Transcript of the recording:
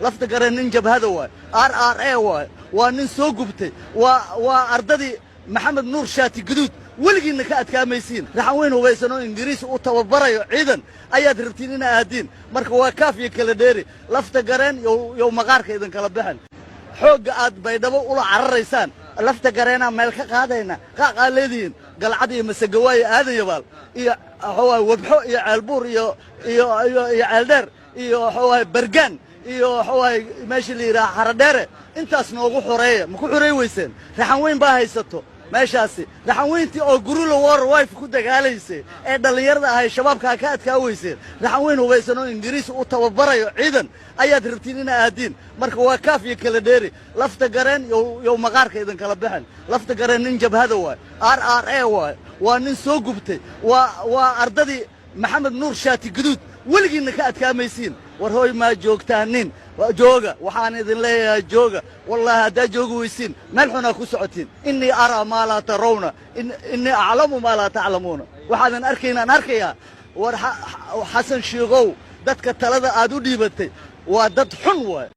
Lafta Gareen nin jabhada waay, RRA waay, waa nin soo gubtay, waa ardadii Maxamed Nuur Shaati Guduud. Weligiinna ka adkaamaysiin. Raxan Weyn hubaysan oo Ingiriis u tababarayo ciidan ayaad rabtiin inaa aadiin. Marka waa kaaf iyo kala dheeri. Lafta Gareen yow maqaarka idinkala bixin. Xoogga aad Baydhabo ula cararaysaan, Lafta Gareenaa meel ka qaadayna qaaqaa leedihiin. Galcad iyo Masagawaayo, Aadan Yabaal iyo waxawaaye Wabxo iyo Ceelbuur iyo Ceeldheer iyo waxawaaye Bergaan iyo waxawaaye meeshii la yidhaha Xaradheere, intaas noogu xoreeya. Ma ku xorey weyseen? Raxan Weyn baa haysato meeshaasi. Raxan Weyntii oo guerrilla warfare ku dagaalaysay ee dhallinyarada ahay, shabaabkaa ka adkaa weyseen. Raxan Weyn hubaysan oo Ingiriis u tababarayo ciidan ayaad rabtiin inaa aadiin. Marka waa kaaf iyo kala dheeri. Lafta Gareen yow maqaarka idinkala bixin. Lafta Gareen nin jabhada waay, RRA waay, waa nin soo gubtay, waa ardadii Maxamed Nuur Shaati Guduud. Weligiinna ka adkaamaysiin. War hooy, maa joogtaanin? Jooga, waxaan idin leeyahay jooga. Wallaahi haddaa joogi weysiin, meel xunaa ku socotiin. إني أرى ما لا ترون، إني أعلم ما لا تعلمون. Waxaadan arkaynaan arkayaa. War Xasan Shiikow, dadka talada aad u dhiibatay waa dad xun waay.